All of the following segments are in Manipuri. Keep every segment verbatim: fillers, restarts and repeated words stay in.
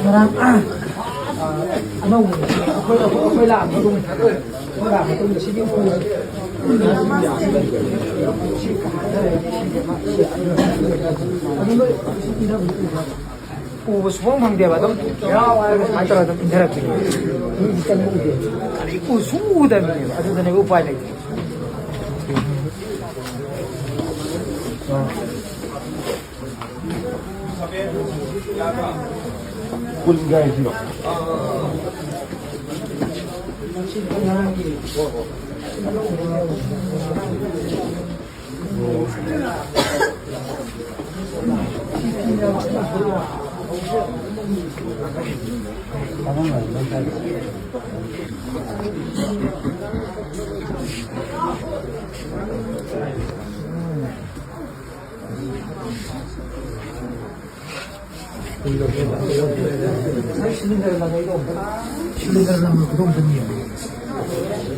ꯉꯔꯥꯡ ꯑꯅꯧꯕ ꯑꯩꯈꯣꯏ ꯑꯩꯈꯣꯏ ꯑꯩꯈꯣꯏ ꯂꯥꯛꯑ ꯃꯇꯨꯡ ꯑꯩꯈꯣꯏ ꯂꯥꯛꯑ ꯃꯇꯨꯡꯗ ꯁꯤꯒꯤ ꯎꯄꯨꯁꯦ ꯎꯕ ꯁꯨꯡꯐꯪ ꯐꯪꯗꯦꯕ꯫ ꯑꯗꯨꯝ ꯁꯨꯃꯥꯏꯅ ꯇꯧꯔꯒ ꯑꯗꯨꯝ ꯏꯟꯊꯔꯛꯄꯤꯅꯦ꯫ ꯃꯤꯗꯤ ꯆꯪꯕ ꯎꯗꯦ꯫ ꯀꯔꯤ ꯎ ꯁꯨꯡ ꯎꯗꯕꯤꯅꯦꯕ꯫ ꯑꯗꯨꯗꯅꯦꯕ ꯎꯄꯥꯏ ꯂꯩꯇꯦ꯫ ꯀꯨꯟꯒ ꯍꯥꯏꯁꯤꯔꯣ?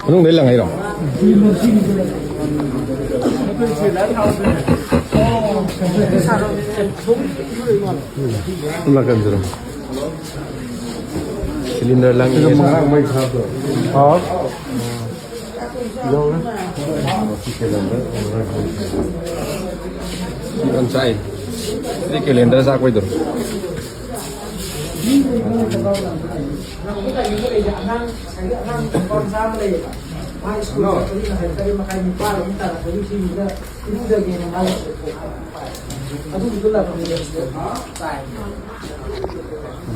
ꯃꯅꯨꯡꯗꯩ ꯂꯪꯉꯛꯏꯔꯣ? ꯁꯣꯝ ꯅꯥꯀꯟꯁꯤꯔꯣ? ꯁꯤꯂꯤꯟꯗꯔ ꯂꯪꯉꯤ꯫ ꯁꯤꯗ ꯃꯉꯥ ꯃꯩ ꯊꯥꯕꯗꯣ꯫ ꯑꯥ꯫ ꯌꯥꯝ ꯆꯥꯏ꯫ ꯁꯤꯗꯤ ꯀꯦꯂꯦꯟꯗꯔ ꯆꯥꯛꯄꯩꯗꯣ꯫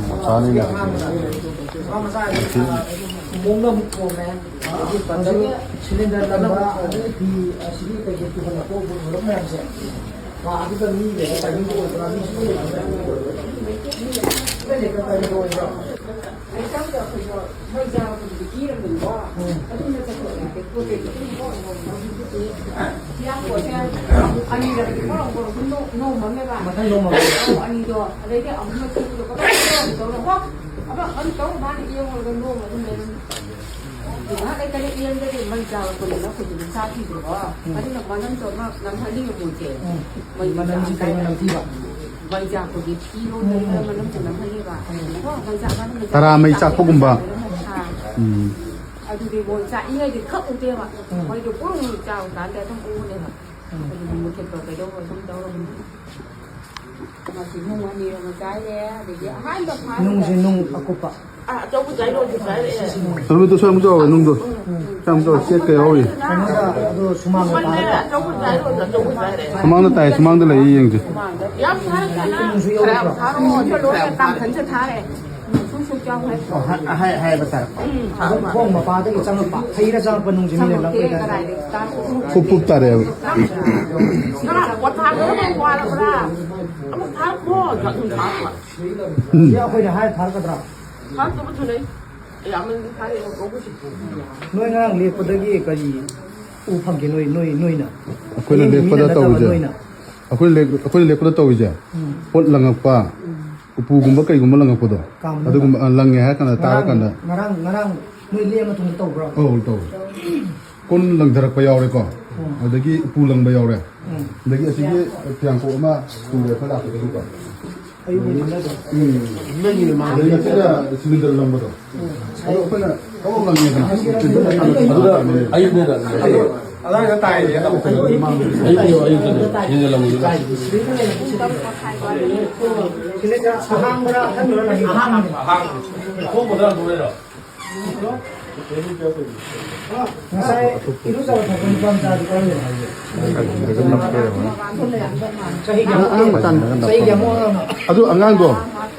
ꯃꯆꯥꯅꯤꯅ꯫ ꯈꯣꯡꯅ ꯑꯃꯨꯛ ꯊꯣꯝꯃꯦ꯫ ꯑꯗꯒꯤ ꯕꯟꯗꯜ, ꯁꯤꯂꯤꯟꯗꯔ ꯂꯪꯕ, ꯑꯗꯒꯤ ꯐꯤ, ꯑꯁꯤꯒꯤ ꯀꯩꯀꯩ ꯄꯨꯈꯠꯂꯛꯄ ꯄꯨꯈꯠꯂꯛꯄ ꯃꯌꯥꯝꯁꯦ, ꯀꯥ ꯑꯗꯨꯗ ꯃꯤ ꯂꯩꯕ timing ꯑꯣꯏꯕ꯭ꯔꯥ, ꯃꯤ ꯁꯨꯡꯂꯩ ꯂꯩꯇꯕ꯭ꯔꯥ? ꯁꯨꯡꯂꯩ ꯂꯩꯇꯕ timing ꯑꯣꯏꯕ꯭ꯔꯥ? ꯂꯩꯀꯥꯏꯗ ꯑꯩꯈꯣꯏꯁꯨ ꯃꯩ ꯆꯥꯕꯗꯨꯗꯤ ꯀꯤꯔꯝꯕꯅꯤꯀꯣ꯫ ꯎꯝ꯫ ꯑꯗꯨꯝꯅ ꯆꯠꯊꯣꯛꯑꯦ꯫ ꯄꯣꯠ ꯆꯩ ꯑꯗꯨꯝ ꯄꯣꯠ ꯍꯧꯖꯤꯛꯇꯤ ꯐꯤꯌꯥꯡ ꯀꯣꯠꯁꯦ ꯑꯅꯤꯔꯛꯇꯤ ꯄꯣꯔꯛ ꯄꯣꯔꯛ ꯅꯣ-, ꯅꯣꯡꯃ ꯑꯃꯅꯦꯕ꯫ ꯃꯊꯪ ꯅꯣꯡꯃ ꯑꯃ꯫ ꯑꯧ, ꯑꯅꯤꯗꯣ꯫ ꯑꯗꯩꯗꯤ ꯑꯍꯨꯝꯂꯛ ꯁꯨꯕꯗꯣ ꯀꯃꯥꯏꯅ ꯇꯧꯔ ꯇꯧꯔ ꯍꯣ? ꯑꯃ ꯑꯗꯨꯝ ꯇꯧꯔ ꯃꯥꯅ ꯌꯦꯡꯉꯨꯔꯒ ꯅꯣꯡꯃ ꯑꯗꯨꯝ ꯂꯩꯔꯝꯃꯤ꯫ ꯉꯥꯏꯍꯥꯛ ꯂꯩꯇꯅ ꯏꯔꯝꯗꯗꯤ ꯃꯩ ꯆꯥꯕ ꯀꯣꯟꯅ ꯑꯩꯈꯣꯏꯗꯤ ꯑꯗꯨꯝ ꯆꯥꯈꯤꯗ꯭ꯔꯣ? ꯎꯝ꯫ ꯑꯗꯨꯅ ꯃꯅꯝꯁꯨ ꯑꯃ ꯅꯝꯍꯜꯂꯤꯕ ꯃꯣꯏꯁꯦ꯫ ꯎꯝ꯫ ꯃꯩ ꯃꯅꯝꯁꯤ ꯆꯥꯕ ꯀꯩꯅꯣ ꯅꯝꯊꯤꯕ? ꯃꯩ ꯆꯥꯛꯄꯒꯤ ꯐꯤꯔꯣꯜ ꯂꯩꯕꯗ ꯃꯅꯝꯁꯨ ꯅꯝꯍꯜꯂꯤꯕ꯫ ꯎꯝ꯫ ꯀꯣ? ꯃꯩ ꯆꯥꯛ-, ꯃꯅꯝ ꯃꯩ ꯆꯥꯛ-, ꯇꯔꯥ ꯃꯩ ꯆꯥꯛꯄꯒꯨꯝꯕ? ꯑꯥ꯫ ꯎꯝ꯫ ꯑꯗꯨꯗꯤ ꯃꯣꯏ ꯆꯥꯛꯏꯉꯩꯗꯤ ꯈꯛ ꯎꯗꯦꯕ꯫ ꯎꯝ꯫ ꯃꯣꯏꯗꯣ ꯄꯨꯡ ꯆꯥꯕ ꯀꯥꯟꯗ ꯑꯗꯨꯝ ꯎꯅꯦꯕ꯫ ꯎꯝ꯫ ꯑꯗꯨꯗꯤ ꯃꯨꯊꯠꯄ ꯀꯩꯗꯧꯕ ꯑꯗꯨꯝ ꯇꯧꯔꯕꯅꯤ꯫ ꯃꯁꯤ ꯅꯨꯡ ꯑꯅꯤꯔꯣꯝ ꯆꯥꯏꯔꯦ, ꯑꯗꯒꯤ ꯑꯍꯥꯟꯕ ꯐꯥꯕꯗ ꯅꯨꯡꯁꯦ ꯅꯨꯡ ꯑꯀꯨꯞꯄ꯫ ꯑꯥ, ꯑꯆꯧꯕꯗꯨꯁꯨ ꯑꯩ ꯂꯣꯏꯁꯨ ꯆꯥꯏꯔꯛꯑꯦ꯫ ꯁꯤꯁꯤ ꯅꯨꯡ꯫ ꯑꯗꯨꯗꯁꯨ ꯌꯥꯝ ꯆꯥꯎꯋꯦ ꯅꯨꯡꯗꯣ꯫ ꯎꯝ꯫ ꯌꯥꯝ ꯆꯥꯎꯋꯦ, ꯆꯦꯠꯀ ꯌꯥꯎꯔꯤ꯫ ꯀꯩꯅꯣꯗ ꯑꯗꯣ ꯁꯨꯃꯥꯡꯗ ꯃꯃꯜꯅꯦ, ꯇꯥꯔꯒ꯫ ꯑꯆꯧꯕ ꯆꯥꯏꯔꯣ, ꯑꯆꯧꯕ ꯆꯥꯏꯔꯦ꯫ ꯁꯨꯃꯥꯡꯗ ꯇꯥꯏ, ꯁꯨꯃꯥꯡꯗ ꯂꯩ, ꯌꯦꯡꯁꯦ꯫ ꯌꯥꯝ ꯊꯥꯔꯛꯀꯅꯨ꯫ ꯅꯨꯡꯁꯨ ꯌꯥꯎꯔꯛꯄ꯭ꯔꯣ? ꯈꯔ ꯌꯥꯝ ꯊꯥꯔꯛꯑꯣ, ꯑꯗꯣ ꯂꯣꯏꯅ ꯀꯥꯡꯈꯟꯁꯦ ꯊꯥꯔꯦ꯫ ꯁꯨꯝ ꯁꯨꯝ ꯆꯥꯎ ꯍꯥꯏ꯫ ꯑꯣ, ꯍꯥꯏ-, ꯍꯥꯏ-, ꯍꯥꯏꯕ ꯇꯥꯔꯦ꯫ ꯎꯝ꯫ ꯑꯗꯨꯝ ꯈꯣꯡ ꯃꯄꯥꯗꯒꯤ ꯆꯪꯉꯛꯄ, ꯍꯩꯔ ꯆꯪꯉꯛꯄ ꯅꯨꯡꯁꯦ ꯃꯤꯅ ꯆꯪꯉꯛꯇꯦ, ꯂꯧꯈ꯭ꯔꯦ ꯍꯥꯏ꯫ ꯀꯗꯥꯏꯗꯒꯤ ꯆꯥꯔꯛꯄꯅꯣ? ꯄꯨꯞ ꯄꯨꯞ ꯇꯥꯔꯛꯑꯦꯕ꯫ ꯅꯪ ꯄꯣꯊꯥꯗꯧꯔꯕ ꯋꯥꯔꯕ꯭ꯔꯥ? ꯑꯃꯨꯛ ꯊꯥꯔꯛꯈꯣ꯫ ꯎꯝ꯫ ꯁꯤ ꯑꯩꯈꯣꯏꯅ ꯍꯥꯏ ꯊꯥꯔꯛꯀꯗ꯭ꯔꯥ? ꯊꯥꯔꯛꯇꯕ ꯊꯨꯅꯩ꯫ ꯑꯩ ꯌꯥꯝꯅꯗꯤ ꯊꯥꯔꯛꯑꯦ, ꯀꯧꯕꯁꯤ꯫ ꯅꯣꯏ ꯉꯔꯥꯡ ꯂꯦꯛꯄꯗꯒꯤ ꯀꯔꯤ ꯎ ꯐꯪꯒꯦ ꯅꯣꯏ, ꯅꯣꯏ, ꯅꯣꯏꯅ? ꯑꯩꯈꯣꯏꯅ ꯃꯤꯅ ꯂꯦꯛꯄꯗ ꯅꯠꯇꯕ ꯇꯧꯔꯤꯁꯦ꯫ ꯅꯣꯏꯅ꯫ ꯑꯩꯈꯣꯏꯅ ꯂꯦꯛ-, ꯑꯩꯈꯣꯏꯅ ꯂꯦꯛꯄꯗ ꯇꯧꯔꯤꯁꯦ꯫ ꯎꯝ꯫ ꯄꯣꯠ ꯂꯪꯉꯛꯄ, ꯎꯝ꯫ ꯎꯄꯨꯒꯨꯝꯕ ꯀꯩꯒꯨꯝꯕ ꯂꯪꯉꯛꯄꯗꯣ꯫ ꯀꯥ ꯃꯅꯨꯡꯗ? ꯑꯗꯨꯒꯨꯝꯕ, ꯑ, ꯂꯪꯉꯦ ꯍꯥꯏꯔ ꯀꯥꯟꯗ, ꯇꯥꯔ ꯉꯔꯥꯡ, ꯀꯥꯟꯗ꯫ ꯉꯔꯥꯡ, ꯉꯔꯥꯡ ꯅꯣꯏ ꯂꯦꯛꯑ ꯃꯇꯨꯡꯗ ꯇꯧꯕ꯭ꯔꯥ? ꯑꯧ, ꯇꯧꯋꯦ꯫ ꯀꯣꯟ ꯂꯪꯊꯔꯛꯄ ꯌꯥꯎꯔꯦꯀꯣ꯫ ꯎꯝ꯫ ꯑꯗꯒꯤ ꯎꯄꯨ ꯂꯪꯕ ꯌꯥꯎꯔꯦ꯫ ꯎꯝ꯫ ꯑꯗꯒꯤ ꯑꯁꯤꯒꯤ ꯐꯤꯌꯥꯡꯀꯣꯛ ꯑꯃ ꯄꯨꯔꯦ ꯑꯩꯈꯣꯏ ꯂꯥꯛꯄꯗꯒꯤꯀꯣ꯫ ꯑꯌꯨꯛ ꯉꯟꯇꯥꯗ꯫ ꯎꯝ꯫ ꯅꯣꯏꯒꯤ ꯃꯃꯥꯡꯗ ꯑꯗꯒꯤ ꯑꯁꯤꯗ ꯁꯤꯂꯤꯟꯗꯔ ꯂꯪꯕꯗꯣ꯫ ꯎꯝ꯫ ꯑꯗꯣ ꯑꯩꯈꯣꯏꯅ ꯊꯕꯛ ꯂꯪꯉꯦꯗꯅ꯫ ꯑꯗꯨꯗ ꯑꯌꯨꯛꯅꯦꯗ꯫ ꯑꯗꯨꯗ ꯑꯌꯨꯛꯅꯦ, ꯑꯌꯨꯛꯅꯦ, ꯑꯌꯨꯛꯅꯦ ꯂꯪꯉꯤꯗꯨꯅ꯫ ꯁꯤꯂꯤꯟꯗꯔ ꯑꯍꯥꯡꯕꯔꯥ, ꯑꯍꯟꯕꯔꯥ ꯂꯪꯉꯤꯗꯣ? ꯑꯍꯥꯡꯕ꯫ ꯑꯍꯥꯡꯕ꯫ ꯊꯣꯡꯕꯗ ꯂꯣꯏꯔꯣ? ꯉꯁꯥꯏ ꯏꯔꯨꯖꯕ ꯊꯣꯛꯄ ꯅꯨꯄꯥ ꯃꯆꯥꯗꯨ ꯀꯔꯝꯕꯅꯣ? ꯆꯍꯤ ꯀꯌꯥꯃꯨꯛ ꯑꯉꯥꯡꯅꯣ? ꯆꯍꯤ ꯀꯌꯥꯃꯨꯛ ꯑꯉꯥꯡꯅꯣ? ꯑꯗꯨ ꯑꯉꯥꯡꯗꯣ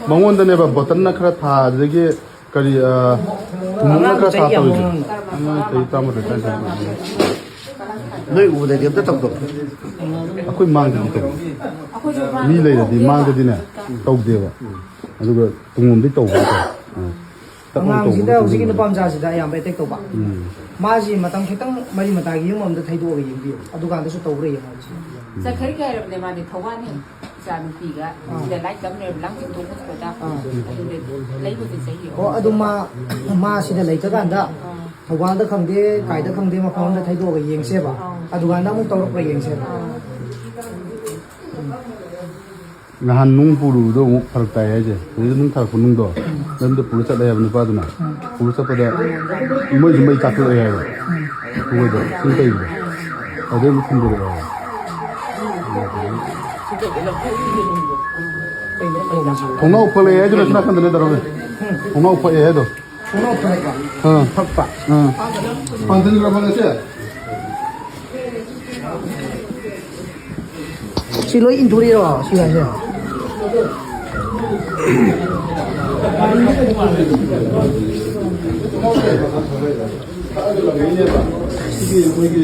ꯃꯉꯣꯟꯗꯅꯦꯕ ꯕꯣꯇꯜꯅ ꯈꯔ ꯊꯥ, ꯑꯗꯨꯗꯒꯤ ꯀꯔꯤ, ꯑ, ꯊꯨꯝꯃꯣꯛꯅ ꯑꯉꯥꯡꯗꯣ ꯈꯔ ꯆꯍꯤ ꯊꯥ ꯀꯌꯥꯃꯨꯛ ꯇꯧꯔꯤꯁꯦ? ꯑꯉꯥꯡꯅꯣ? ꯑꯉꯥꯡ ꯆꯍꯤ ꯇꯔꯥꯃꯥꯊꯣꯏ ꯇꯔꯥꯅꯤꯊꯣꯏ꯫ ꯅꯣꯏ ꯎꯕꯗꯗꯤ ꯑꯝꯇ ꯇꯧꯗꯕ? ꯑꯩꯈꯣꯏ ꯃꯥꯡꯗꯗꯤ ꯇꯧꯗꯦ꯫ ꯃꯤ ꯂꯩꯔꯗꯤ ꯃꯥꯡꯗꯗꯤꯅꯦ ꯇꯧꯗꯦꯕ꯫ ꯑꯗꯨꯒ ꯇꯨꯡꯂꯣꯝꯗꯩ ꯇꯧꯕ ꯍꯥꯏꯇꯥꯔꯦ꯫ ꯑꯥ꯫ ꯇꯞꯅ ꯇꯧꯕ ꯑꯉꯥꯡꯁꯤꯗ, ꯍꯧꯖꯤꯛꯀꯤ ꯅꯨꯄꯥ ꯃꯆꯥꯁꯤꯗ ꯑꯌꯥꯝꯕ ꯑꯦꯇꯦꯛ ꯇꯧꯕ꯫ ꯎꯝ꯫ ꯃꯥꯁꯤ ꯃꯇꯝ ꯈꯤꯇꯪ ꯃꯔꯤ ꯃꯇꯥꯒꯤ ꯌꯨꯝ ꯑꯃꯗ ꯊꯩꯗꯣꯛꯑꯒ ꯌꯦꯡꯕꯤꯌꯨ, ꯑꯗꯨꯀꯥꯟꯗꯁꯨ ꯇꯧꯕ꯭ꯔꯥ ꯌꯦꯡꯉꯣ ꯍꯥꯏꯁꯦ꯫ ꯆꯠꯈ꯭ꯔꯒꯦ ꯍꯥꯏꯔꯕꯅꯦ ꯃꯥꯗꯤ ꯊꯧꯕꯥꯜ ꯍꯦꯛ ꯏꯆꯥ ꯅꯨꯄꯤꯒ ꯑꯥ꯫ ꯁꯤꯗ ꯂꯥꯏꯔꯤꯛ ꯇꯝ ꯂꯩꯔꯕ ꯂꯥꯡ ꯆꯤꯡꯊꯣꯛ ꯈꯣꯠꯄꯗ ꯑꯥ꯫ ꯑꯗꯨꯗ ꯂꯩꯕꯁꯦ ꯆꯍꯤ ꯑꯣ, ꯑꯍꯨꯝ ꯑꯗꯨ ꯃꯥ, ꯃꯥ ꯁꯤꯗ ꯂꯩꯇ꯭ꯔꯀꯥꯟꯗ ꯑꯥ꯫ ꯊꯧꯕꯥꯜꯗ ꯈꯪꯗꯦ, ꯀꯥꯏꯗ ꯈꯪꯗꯦ, ꯃꯐꯝ ꯑꯃꯗ ꯊꯩꯗꯣꯛꯑꯒ ꯌꯦꯡꯁꯦꯕ꯫ ꯑꯗꯨꯀꯥꯟꯗ ꯑꯃꯨꯛ ꯇꯧꯔꯛꯄ꯭ꯔꯥ ꯌꯦꯡꯁꯦꯕ꯫ ꯅꯍꯥꯟ ꯅꯨꯡ ꯄꯨꯔꯨꯕꯗꯣ ꯑꯃꯨꯛ ꯐꯔꯛ ꯇꯥꯏ ꯍꯥꯏꯁꯦ꯫ ꯍꯧꯖꯤꯛ ꯅꯨꯡ ꯊꯥꯔꯛꯄ ꯅꯨꯡꯗꯣ ꯂꯝꯗ ꯄꯨꯔ ꯆꯠꯂꯦ ꯍꯥꯏꯕ ꯅꯨꯄꯥꯗꯨꯅ꯫ ꯄꯨꯔ ꯆꯠꯄꯗ ꯃꯣꯏꯁꯨ ꯃꯩ ꯆꯥꯛꯈꯠꯂꯛꯑꯦ ꯍꯥꯏꯕ꯫ ꯃꯣꯏꯗꯣ ꯁꯨꯝ ꯇꯩꯕꯗꯣ꯫ ꯑꯗꯩ ꯑꯃꯨꯛ ꯊꯤꯟꯗꯣꯔꯛꯑꯦ ꯍꯥꯏꯕ꯫ ꯊꯣꯡꯅꯥꯎ ꯐꯛꯂꯛꯑꯦ ꯍꯥꯏꯗꯨꯅ ꯁꯤ ꯅꯥꯀꯟꯗꯅꯦ ꯇꯧꯔꯒ꯫ ꯊꯣꯡꯅꯥꯎ ꯐꯛꯑꯦ ꯍꯥꯏꯗꯣ꯫ ꯊꯣꯡꯅꯥꯎ ꯐꯛꯄ꯫ ꯑꯥ꯫ ꯐꯛꯄ꯫ ꯑꯥ꯫ ꯄꯥꯟꯊꯟꯈ꯭ꯔꯕ ꯉꯁꯤ? ꯁꯤ ꯂꯣꯏ ꯏꯟꯊꯣꯔꯛꯏꯔꯣ ꯁꯤ ꯍꯥꯏꯁꯦ? ꯁꯤꯒꯤ ꯑꯩꯈꯣꯏꯒꯤ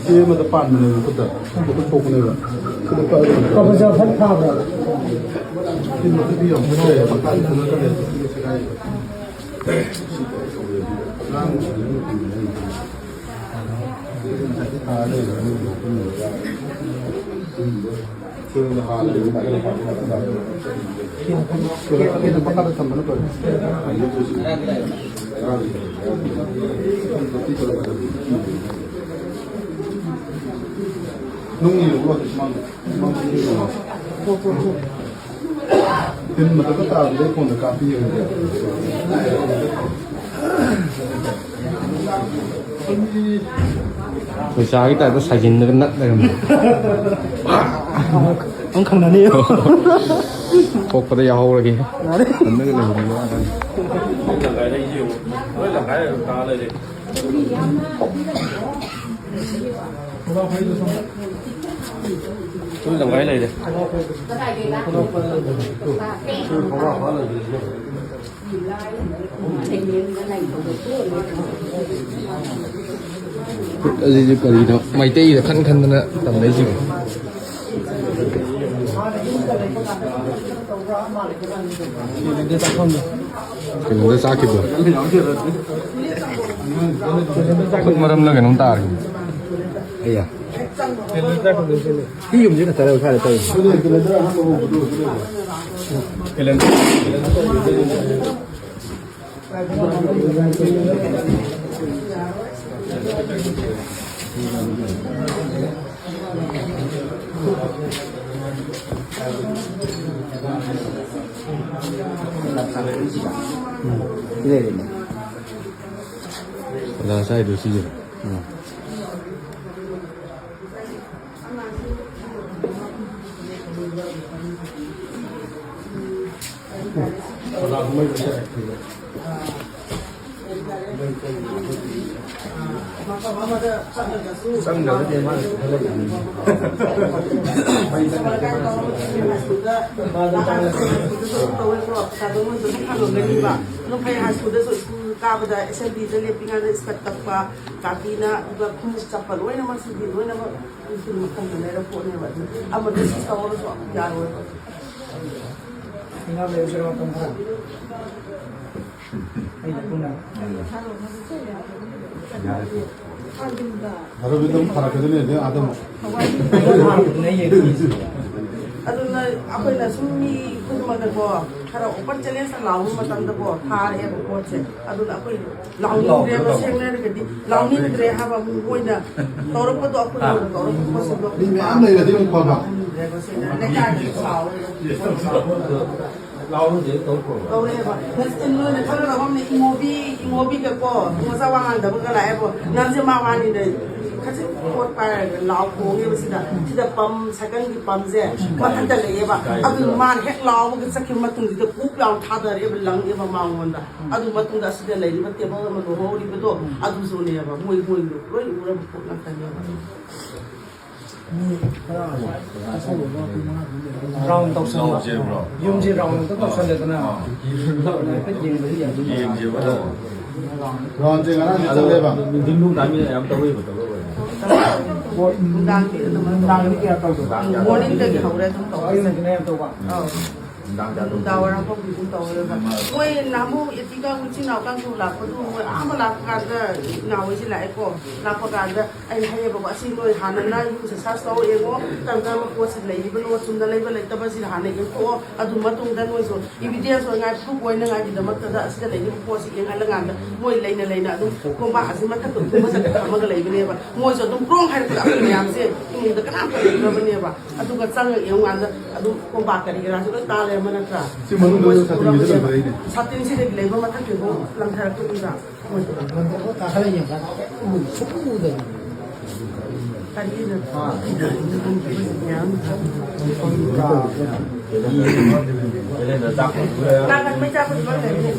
ꯆꯦ ꯑꯃꯗ ꯄꯥꯟꯕꯅꯦꯕ ꯃꯈꯨꯠꯇ꯫ ꯃꯈꯨꯠ ꯁꯣꯛꯄꯅꯦꯕ꯫ ꯁꯤꯗ ꯀꯛꯑꯒ ꯀꯕꯖꯥ ꯐꯠ ꯐꯥꯕ꯭ꯔꯥ? ꯁꯤ ꯃꯈꯨꯠꯇꯤ ꯌꯥꯝ ꯐꯠꯇ꯭ꯔꯦ꯫ ꯃꯈꯥꯗꯤ ꯐꯖꯅ ꯀꯜꯂꯦ꯫ ꯁꯤꯒꯤ ꯁꯦꯒꯥꯏꯔꯤꯕ꯫ ꯅꯨꯡꯒꯤ ꯂꯧꯕ ꯁꯨꯃꯥꯡꯗ꯫ ꯁꯨꯃꯥꯡꯗ ꯇꯤꯟ ꯃꯊꯛꯇ ꯇꯥꯕꯗꯩ ꯐꯣꯟꯗ ꯀꯥꯞꯄꯤꯌꯦ꯫ ꯄꯩꯁꯥꯒꯤ ꯇꯥꯏꯞꯇ ꯁꯥꯏꯖꯤꯟꯗꯒ ꯅꯞ ꯂꯩꯔꯝꯃꯦ꯫ ꯑꯃꯨꯛ ꯈꯪꯅꯅꯤ꯫ ꯊꯣꯛꯄꯗ ꯌꯥꯍꯧꯔꯒꯦ꯫ ꯌꯥꯔꯦ꯫ ꯈꯟꯗꯒ ꯂꯩꯍꯧꯕ ꯋꯥꯅꯤ꯫ ꯂꯣꯏ ꯂꯪꯒꯥꯏ ꯂꯩꯔꯦ꯫ ꯈꯨꯠ ꯑꯁꯤꯁꯨ ꯀꯔꯤꯅꯣ ꯃꯩꯇꯩꯗ ꯈꯟ ꯈꯟꯗꯅ ꯇꯝꯅꯩꯁꯤꯕꯣ꯫ ꯀꯩꯅꯣꯗ ꯆꯥꯛꯈꯤꯕꯗꯣ꯫ ꯈꯨꯠ ꯃꯔꯝꯂ ꯀꯩꯅꯣꯝ ꯇꯥꯔꯤ꯫ ꯑꯩꯌꯥ꯫ ꯁꯤ ꯌꯨꯝꯁꯤ ꯈꯛꯇꯔ ꯁ꯭ꯋꯥꯏꯗ ꯇꯧꯔꯤꯁꯦ? ꯎꯝ, ꯁꯤꯗ ꯂꯩꯔꯦꯅꯦ꯫ ꯑꯣꯖꯥ ꯉꯁꯥꯏꯗꯣ ꯁꯤꯁꯦ꯫ ꯎꯝ꯫ ꯆꯪꯗ꯭ꯔꯒꯗꯤ ꯃꯥꯅ ꯈꯜꯂꯛꯏꯅꯤ꯫ ꯑꯗꯨꯝ ꯐꯩ, ꯍꯥꯏ ꯁ꯭ꯀꯨꯜꯗꯁꯨ ꯁ꯭ꯀꯨꯜ ꯀꯥꯕꯗ ꯑꯦꯁꯦꯝꯕ꯭ꯂꯤꯗ ꯂꯦꯞꯄꯤꯉꯩꯗ ꯏꯁꯀꯔꯠ ꯇꯛꯄ, ꯀꯥꯇꯤꯅ, ꯑꯗꯨꯒ ꯈꯣꯡꯎꯞ ꯆꯞꯄ ꯂꯣꯏꯅꯃꯛꯁꯤꯗꯤ ꯂꯣꯏꯅꯃꯛ ꯁ꯭ꯀꯨꯜ ꯃꯈꯜꯗ ꯂꯩꯔ ꯄꯣꯠꯅꯦꯕ꯫ ꯑꯗꯨ ꯑꯃꯗ ꯁꯤ ꯇꯧꯔꯁꯨ ꯌꯥꯔꯣꯏꯕ꯫ ꯏꯅꯥꯎ ꯂꯩꯔꯨꯁꯤꯔꯣ ꯃꯇꯝ ꯈꯔ? ꯑꯩ ꯄꯨꯟꯅ꯫ ꯑꯔꯕꯤꯟꯗ ꯑꯃꯨꯛ ꯊꯥꯔꯛꯀꯗꯣꯏꯅꯦ, ꯑꯗꯩ ꯑꯥꯗ ꯑꯃꯨꯛ꯫ ꯑꯗꯨꯅ ꯑꯩꯈꯣꯏꯅ ꯁꯨꯝ ꯃꯤ ꯈꯨꯗꯤꯡꯃꯛꯇꯀꯣ ꯈꯔ open challenge ꯂꯥꯎꯕ ꯃꯇꯝꯗꯀꯣ ꯊꯥꯔꯛꯑꯦꯕ ꯄꯣꯠꯁꯦ꯫ ꯑꯗꯨꯅ ꯑꯩꯈꯣꯏ ꯂꯥꯎꯅꯤꯡꯗ꯭ꯔꯦꯕ, ꯁꯦꯡꯅ ꯍꯥꯏꯔꯒꯗꯤ ꯂꯥꯎꯅꯤꯡꯗ꯭ꯔꯦ ꯍꯥꯏꯕ꯫ ꯃꯣꯏꯅ ꯇꯧꯔꯛꯄꯗꯣ, ꯑꯩꯈꯣꯏꯅ ꯇꯧꯔꯛꯄ ꯄꯣꯠꯁꯤꯡꯗꯣ ꯃꯤ ꯃꯌꯥꯝ ꯂꯩꯔꯗꯤ ꯑꯃꯨꯛ ꯐꯕ꯫ ꯂꯥꯎꯅꯤꯡꯗ꯭ꯔꯦꯕ, ꯁꯦꯡꯅ ꯂꯩꯀꯥꯏꯗꯁꯨ ꯁꯥꯎꯔꯦꯕ꯫ ꯂꯥꯎꯔꯨꯁꯦ ꯇꯧꯈ꯭ꯔꯣ꯫ ꯇꯧꯔꯛꯑꯦꯕ꯫ ꯅꯠꯇꯦ, ꯅꯣꯏꯅ ꯈꯪꯒꯗꯕ ꯑꯃꯅ ꯏꯃꯣꯕꯤ, ꯏꯃꯣꯕꯤꯒꯀꯣ ꯏꯃꯣꯆꯥ ꯋꯥ ꯉꯥꯡꯗꯕꯒ ꯂꯥꯛꯑꯦꯕꯣ꯫ ꯅꯪꯁꯦ ꯃꯥ ꯋꯥꯅꯤꯅ ꯈꯖꯤꯛ ꯄꯣꯠ ꯄꯥꯏꯔꯒ ꯂꯥꯎ ꯈꯣꯡꯉꯦꯕ ꯁꯤꯗ꯫ ꯁꯤꯗ ꯄꯝ, ꯁꯥꯏꯀꯜꯒꯤ ꯄꯝꯁꯦ ꯃꯊꯛꯇ ꯂꯩꯌꯦꯕ꯫ ꯑꯗꯨꯅ ꯃꯥꯅ ꯍꯦꯛ ꯂꯥꯎꯕꯒ ꯆꯠꯈꯤꯕ ꯃꯇꯨꯡꯁꯤꯗ ꯀꯨꯛ ꯂꯥꯎ ꯊꯥꯗꯔꯛꯑꯦꯕ, ꯂꯪꯉꯦꯕ ꯃꯉꯣꯟꯗ꯫ ꯑꯗꯨ ꯃꯇꯨꯡꯗ ꯑꯁꯤꯗ ꯂꯩꯔꯤꯕ ꯇꯦꯕꯜ ꯑꯃ ꯂꯧꯍꯧꯔꯤꯕꯗꯣ ꯑꯗꯨꯁꯨꯅꯦꯕ꯫ ꯃꯣꯏ, ꯃꯣꯏ ꯂꯣꯏ ꯎꯔꯕ ꯄꯣꯠ ꯉꯥꯛꯇꯅꯦꯕ꯫ ꯃꯤ ꯈꯔ ꯑꯁꯧꯕ ꯑꯩꯈꯣꯏ ꯃꯉꯥ ꯇꯔꯨꯛ ꯂꯩꯔꯒ ꯔꯥꯎꯟ ꯇꯧꯁꯟꯕ꯫ ꯂꯧꯁꯦꯕ꯭ꯔꯣ? ꯌꯨꯝꯁꯦ ꯔꯥꯎꯟ ꯑꯝꯇ ꯇꯧꯁꯜꯂꯦꯗꯅ꯫ ꯑꯥ꯫ ꯍꯥꯏꯐꯦꯠ ꯌꯦꯡꯕꯗꯤ ꯌꯥꯏ꯫ ꯌꯦꯡꯁꯦꯕ ꯑꯗꯣ꯫ ꯔꯥꯎꯟꯁꯦ ꯉꯔꯥꯡꯗꯤ ꯆꯠꯂꯦꯕ꯫ ꯅꯨꯡꯊꯤꯟ ꯅꯨꯡꯗꯥꯡ ꯃꯤ ꯌꯥꯝ ꯇꯧꯋꯦꯕ, ꯇꯧꯕ ꯑꯣꯏꯔꯦ꯫ ꯍꯣꯏ, ꯅꯨꯡꯗꯥꯡꯗꯤ ꯑꯗꯨꯝ ꯅꯨꯡꯗꯥꯡꯗꯤ ꯀꯌꯥ ꯇꯧꯗꯕ? ꯃꯣꯔꯅꯤꯡꯗꯒꯤ ꯍꯧꯔꯦ ꯑꯗꯨꯝ ꯇꯧꯕꯁꯦ꯫ ꯑꯌꯨꯛꯇꯅ ꯌꯥꯝ ꯇꯧꯕ? ꯑꯧ꯫ ꯅꯨꯡꯗꯥꯡꯗ ꯑꯗꯨꯝ ꯅꯨꯡꯗꯥꯡ ꯋꯥꯏꯔꯝ ꯐꯥꯎꯗꯤ ꯑꯗꯨꯝ ꯇꯧꯋꯦꯕ꯫ ꯃꯣꯏ ꯅꯍꯥꯟꯃꯨꯛ ꯏꯆꯤꯟ ꯏꯅꯥꯎ ꯀꯥꯡꯕꯨ ꯂꯥꯛꯄꯗꯨ, ꯃꯣꯏ ꯑꯍꯥꯟꯕ ꯂꯥꯛꯄ ꯀꯥꯟꯗ ꯏꯅꯥꯎ ꯍꯣꯏꯁꯤ ꯂꯥꯛꯑꯦꯀꯣ꯫ ꯂꯥꯛꯄ ꯀꯥꯟꯗ ꯑꯩꯅ ꯍꯥꯏꯌꯦꯕꯀꯣ, "ꯑꯁꯤ ꯅꯣꯏ ꯍꯥꯟꯅ ꯅꯪ ꯌꯨꯝꯁꯦ search ꯇꯧꯔ ꯌꯦꯡꯉꯣ, ꯀꯔꯝ ꯀꯔꯝꯕ ꯄꯣꯠꯁꯤ ꯂꯩꯔꯤꯕꯅꯣ, ꯆꯨꯝꯅ ꯂꯩꯕ ꯂꯩꯇꯕꯁꯤꯗ ꯍꯥꯟꯅ ꯌꯦꯡꯊꯣꯛꯑꯣ꯫ ꯑꯗꯨ ꯃꯇꯨꯡꯗ ꯅꯣꯏꯁꯨ evidence ꯑꯣꯏꯉꯥꯏ, proof ꯑꯣꯏꯅꯉꯥꯏꯒꯤꯗꯃꯛꯇꯗ ꯑꯁꯤꯗ ꯂꯩꯔꯤꯕ ꯄꯣꯠꯁꯤ ꯌꯦꯡꯍꯜꯂꯀꯥꯟꯗ ꯃꯣꯏ ꯂꯩꯅ ꯂꯩꯅ ꯑꯗꯨꯝ ꯀꯣꯝꯄꯥꯛ ꯑꯁꯤ ꯃꯊꯛꯇ ꯎꯄꯨ ꯃꯊꯛꯇ ꯊꯝꯃꯒ ꯂꯩꯕꯅꯦꯕ꯫ ꯃꯣꯏꯁꯨ ꯑꯗꯨꯝ ꯀ꯭ꯔꯣꯡ ꯍꯥꯏꯔꯛꯄꯗ ꯑꯩꯈꯣꯏ ꯃꯌꯥꯝꯁꯦ ꯏꯃꯨꯡꯗ ꯀꯅꯥꯝꯇ ꯂꯩꯇ꯭ꯔꯕꯅꯦꯕ꯫ ꯑꯗꯨꯒ ꯆꯪꯉꯒ ꯌꯦꯡꯉꯨꯀꯥꯟꯗ ꯑꯗꯨꯝ ꯀꯣꯝꯄꯥꯛ ꯀꯔꯤ ꯀꯔꯥꯁꯨ ꯂꯣꯏ ꯇꯥ ꯂꯩꯔꯝꯕ ꯅꯠꯇ꯭ꯔꯥ?" ꯁꯤ ꯃꯅꯨꯡꯗ ꯃꯣꯏꯁꯨ ꯁꯥꯇꯤꯟꯁꯤꯗ ꯎꯔꯕꯅꯦꯕ꯫ ꯂꯩꯕ ꯂꯩꯅꯦ꯫ ꯁꯥꯇꯤꯟꯁꯤꯗꯒꯤ ꯂꯩꯕ ꯃꯊꯛꯇꯨꯐꯥꯎ ꯂꯪꯊꯔꯛꯄꯗꯨꯗ ꯃꯣꯏꯁꯨ ꯀꯥꯈꯠꯂ ꯌꯦꯡꯀꯥꯟꯗ ꯀꯔꯤꯝ ꯎꯗꯦ, ꯁꯨꯡꯎ ꯎꯗꯕꯅꯤ꯫ ꯀꯔꯤꯅꯣ? ꯀꯥꯈꯠꯄꯩ ꯆꯥꯛꯄꯨꯗꯤ ꯂꯣꯏ ꯂꯩꯔꯦ꯫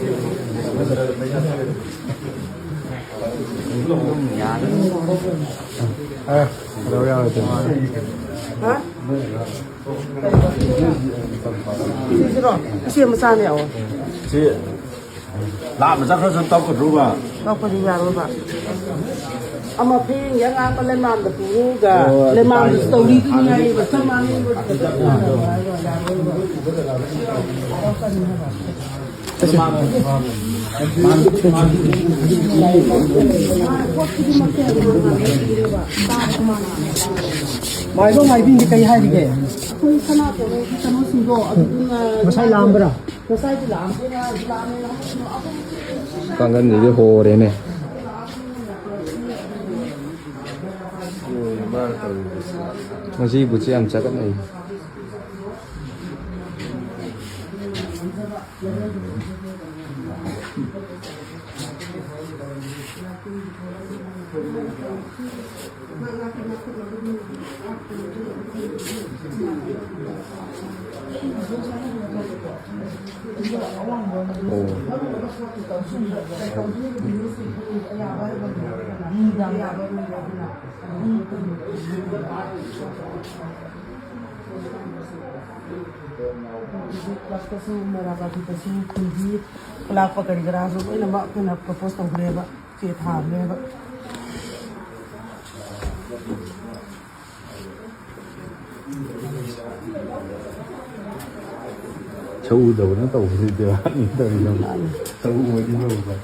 ꯑꯦ, ꯀꯩꯗꯧ ꯌꯥꯔꯣꯏꯗꯣꯏꯅꯣ? ꯍꯥ? ꯁꯤꯁꯤꯔꯣ? ꯏꯆꯦ ꯃꯆꯥꯅꯦ, ꯑꯣ꯫ ꯁꯤ ꯂꯥꯞꯅ ꯆꯠꯈ꯭ꯔꯁꯨ ꯇꯧꯒꯗ꯭ꯔꯣꯕ? ꯇꯧꯒꯗ꯭ꯔꯣ ꯌꯥꯔꯣꯏꯕ꯫ ꯑꯃ ꯐꯌꯦꯡꯒꯤ ꯑꯉꯥꯡꯕ ꯂꯩꯃꯥꯟꯗ ꯄꯨꯔꯒ ꯑꯣ, ꯑꯗꯨ ꯂꯩꯃꯥꯟꯗꯁꯨ ꯇꯥꯏ꯫ ꯇꯧꯔꯤꯗꯨꯅꯤ ꯍꯥꯏꯔꯤꯕ, ꯆꯞ ꯃꯥꯟꯅꯩꯕ꯫ ꯃꯥꯏꯕ ꯃꯥꯏꯕꯤꯗꯤ ꯀꯩ ꯍꯥꯏꯔꯤꯒꯦ? ꯑꯩꯈꯣꯏ ꯁꯅꯥ ꯀꯩꯅꯣꯒꯤ ꯀꯩꯅꯣꯁꯤꯡꯗꯣ ꯑꯗꯨꯗꯨꯅ ꯉꯁꯥꯏ ꯂꯥꯛꯑꯝꯕ꯭ꯔꯥ? ꯉꯁꯥꯏꯗꯤ ꯂꯥꯛꯑꯝꯗꯦꯅ, ꯂꯥꯛꯑꯝꯃꯦꯅ ꯑꯃꯨꯛ ꯀꯥꯡꯒꯟꯁꯤꯗꯤ ꯍꯣꯔꯦꯅꯦ꯫ ꯉꯁꯤ ꯕꯨꯠꯁꯦ ꯌꯥꯝ ꯆꯒꯠꯅꯩ꯫ ꯀ꯭ꯂꯕꯇꯁꯨ, ꯃꯩꯔꯥ ꯄꯥꯔꯇꯤꯗꯁꯨ, ꯈꯨꯟꯒꯤ ꯈꯨꯂꯥꯛꯄ ꯀꯔꯤ ꯀꯔꯥꯁꯨ ꯂꯣꯏꯅꯃꯛ ꯑꯩꯈꯣꯏꯅ ꯄ꯭ꯔꯣꯄꯣꯁ ꯇꯧꯈ꯭ꯔꯦꯕ, ꯆꯦ ꯊꯥꯈ꯭ꯔꯦꯕ꯫ ꯁꯛꯎꯗꯕꯅ ꯇꯧꯕꯁꯤꯗꯤ ꯕꯦꯔꯥꯅꯤ ꯇꯧꯔꯤꯗꯣ꯫ ꯁꯛꯎꯕꯗꯤ ꯐꯕ꯫